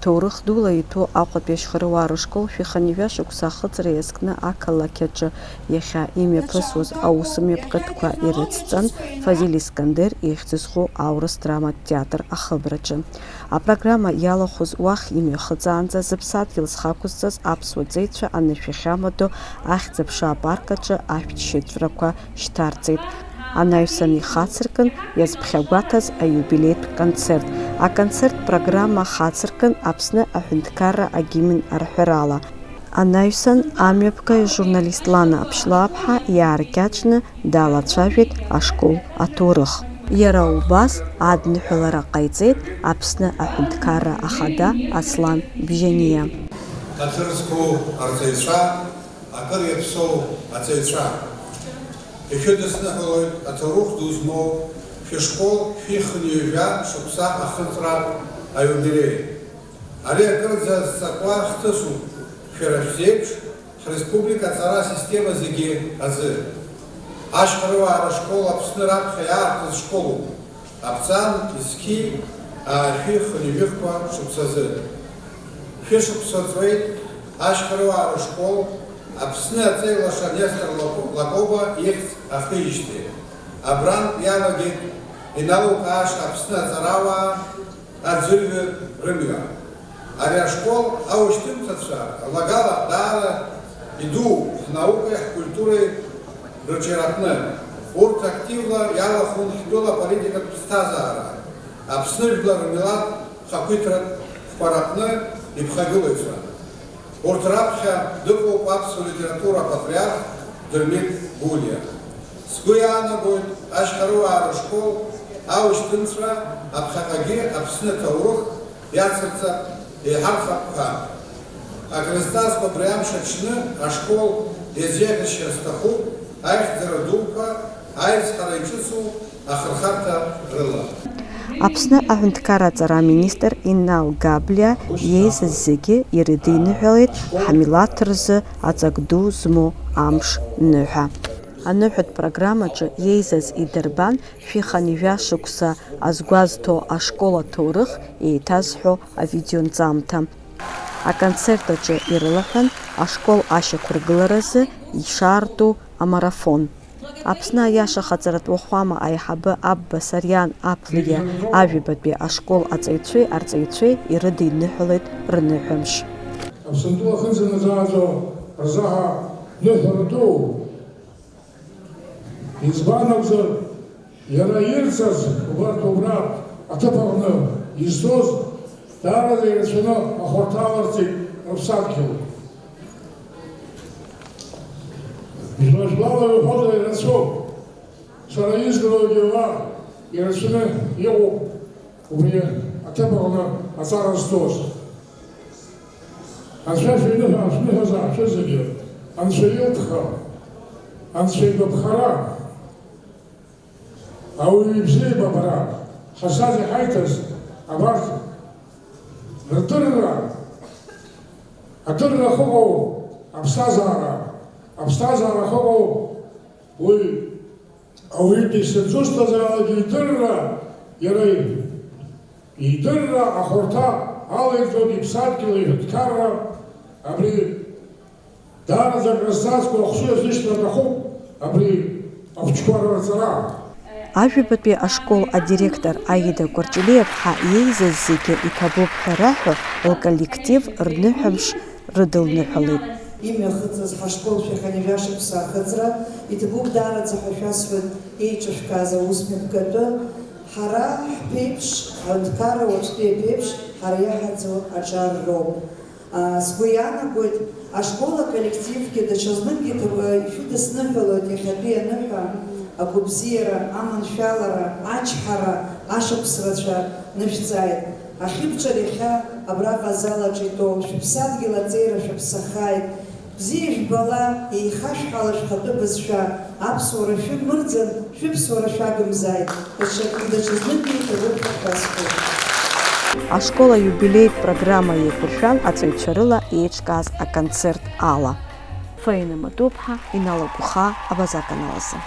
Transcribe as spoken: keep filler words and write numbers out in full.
Ҭоурых дула иҭәу Аҟәатәи ашьхаруаа рышкол шәи хынҩажәа шықәса ахыҵра иазкны ақалақь аҿы иахьа имҩаԥысуаз аусмҩаԥгатәқәа ирыцҵан, Фазиль Искандер ихьӡ зху аурыс драматә театр ахыбраҿы. Апрограмма иалахәыз уахь имҩахыҵаанӡа зыԥсадгьыл зхы ақәызҵаз аԥсуа ҵеицәа анышә иахьамадоу Ахьӡ-аԥша апарк аҿы ашәҭшьыҵәрақәа шьҭарҵеит. Анаҩсан ихацыркын иазԥхьагәаҭаз аиубилеитә концерт. Аконцерттә программа хацыркын Аԥсны аҳәынҭқарра агимн арҳәарала. Анаҩсан амҩаԥгаҩ журналист Лана Аԥшьлааԥҳа иааркьаҿны далацәажәеит ашкол аҭоурых. Иара убас адныҳәалара ҟаиҵеит Аԥсны аҳәынҭқарра ахада Аслан Бжьаниа. Аҭыр зқәу арҵаҩцәа, акыр иаԥсоу аҵаҩцәа, ишәыдысныҳәалоит аҭоурых ду змоу шәышкол шәи хынҩажәа шықәса ахыҵра аиубилеи. Ари акырӡа зҵакуа хҭысуп шәара шәзеиԥш ҳреспублика аҵара асистема зегьы азы. Ашьхаруаа рышкол Аԥсны раԥхьа иаартыз школуп. Аԥҵан зқьи аашәи хынҩажәихқәа шықәсазы. Шәышықәса ҵуеит ашьхаруаа рышкол Аԥсны аҵеи лаша Нестор Лакоба ихьӡ ахижьҭеи. Абрантә иалагеит иналукааша Аԥсны аҵарауаа аӡәырҩы рымҩа. Ари ашкол аушьҭымҭацәа рлагала даара идууп ҳнаукеи ҳкультуреи рыҿиаратәны. Урҭ активла иалахәын ҳтәыла аполитикатә ԥсҭазаара, Аԥсны жәлар рмилаҭ хақәиҭратә хәараҟны иԥхагылаҩцәа. Урҭ раԥхьа дыҟоуп аԥсуа литература апатриарх Дырмит Гәлиа. Сгәы иаанагоит ашьхаруаа рышкол аушьҭымҭра аԥхьаҟагьы Аԥсны аҭоурых иацырҵап еиҳархап ҳәа. Акрызҵазкуа абри амш аҽны ашкол иазеиӷьасшьар сҭахуп аихьӡара дуқәа аизҳара иҿыцу ахырхарҭа рыла. Аԥсны аҳәынҭқарра аҵара аминистр Инал Габлиа иеизаз зегьы ирыдиныҳәалеит ҳмилаҭ рзы аҵак ду змоу амш ныҳәа. Аныҳәатә программаҿы иеизаз идырбан шәи хынҩажәа шықәса азгәазҭо ашкол аҭоурых еиҭазҳәо авидеонҵамҭа. Аконцерт аҿы ирылаҳәан ашкол ашьақәыргыларазы ишаарту амарафон. Аԥсны аиаша хаҵаратә уахәама аиҳабы Абба Сариан Аԥлиа ажәабатәи ашкол аҵаҩцәеи арҵаҩцәеи ирыдиныҳәалеит рныҳәамш. Аԥсынтәыла ахьынӡанаӡааӡо рзаҳа ныҳәа рдууп. Избан акәзар, иара ирҵаз убарҭ убра аҭыԥ аҟны изҭоз даараӡа ирацәаны ахәарҭа аларҵеит рыԥсадгьыл. Жәла-жәлала иуҳәозар ирацәоуп. Сара издыруагьы уа ирацәаны иҟоуп. Убри аҭыԥ аҟны аҵара зҭоз. Анцәа шәиныҳәа, шәныҳәазаап шәызегьы, Анцәа илԥха, Анцәа игәаԥхара, ауаҩы ибзиабара ҳазшаз иҳаиҭаз абарҭ рдырра, адырра ахьыҟоу аԥсҭазаара, аԥсҭазаара ахьыҟоу уи Ауаҩытәыҩса дызусҭазаалак идырра, иара идырра ахәарҭа алеиҵоит иԥсадгьыл иҳәынҭқарра, абри даараӡа акрызҵазкуа ахшыҩ азышьҭра аҭахуп абри ахәыҷқәа рырҵара. Ажәабатәи ашкол адиректор Аида Кәарҷелиаԥҳа иеизаз зегьы иҭабуп ҳәа раҳәо, лколлектив рныҳәамш рыдылныҳәалеит. Имҩахыҵыз ҳашкол шәи хынҩажәа шықәса ахыҵра, иҭабуп даараӡа ҳәа шәасҳәоит еиҿышәкааз аус мҩаԥгатәы. Ҳара ҳԥеиԥш, аҳәынҭқарра уаҵәтәи аԥеиԥш, ҳара иаҳаӡоу аҿар роуп. Аа, сгәы иаанагоит, ашкол аколлективгьы даҽазнык иҭаб-, ишәыдысныҳәалоит иахьатәи аныҳәа, агәабзиара, аманшәалара, ачҳара, ашықәс рацәа нышәҵааит. Ахьыбҿар иахьа абраҟа азал аҿы итәоу шәыԥсадгьыл аҵеира шәаԥсахааит. Бзиа жәбала, еихашәҳала шәхатәы бызшәа, аԥсуара шәымырӡын, шәыԥсуара шәагымзааит. Даҽа, даҽазныкгьы иҭабуп ҳәа шәасҳәоит. Ашкол аиубилеитә программа еиқәыршәан аҵаҩцәа рыла еиҿкааз аконцерт ала. Фаина Матуԥҳа, Инал Агәхаа, Абаза аканал азы.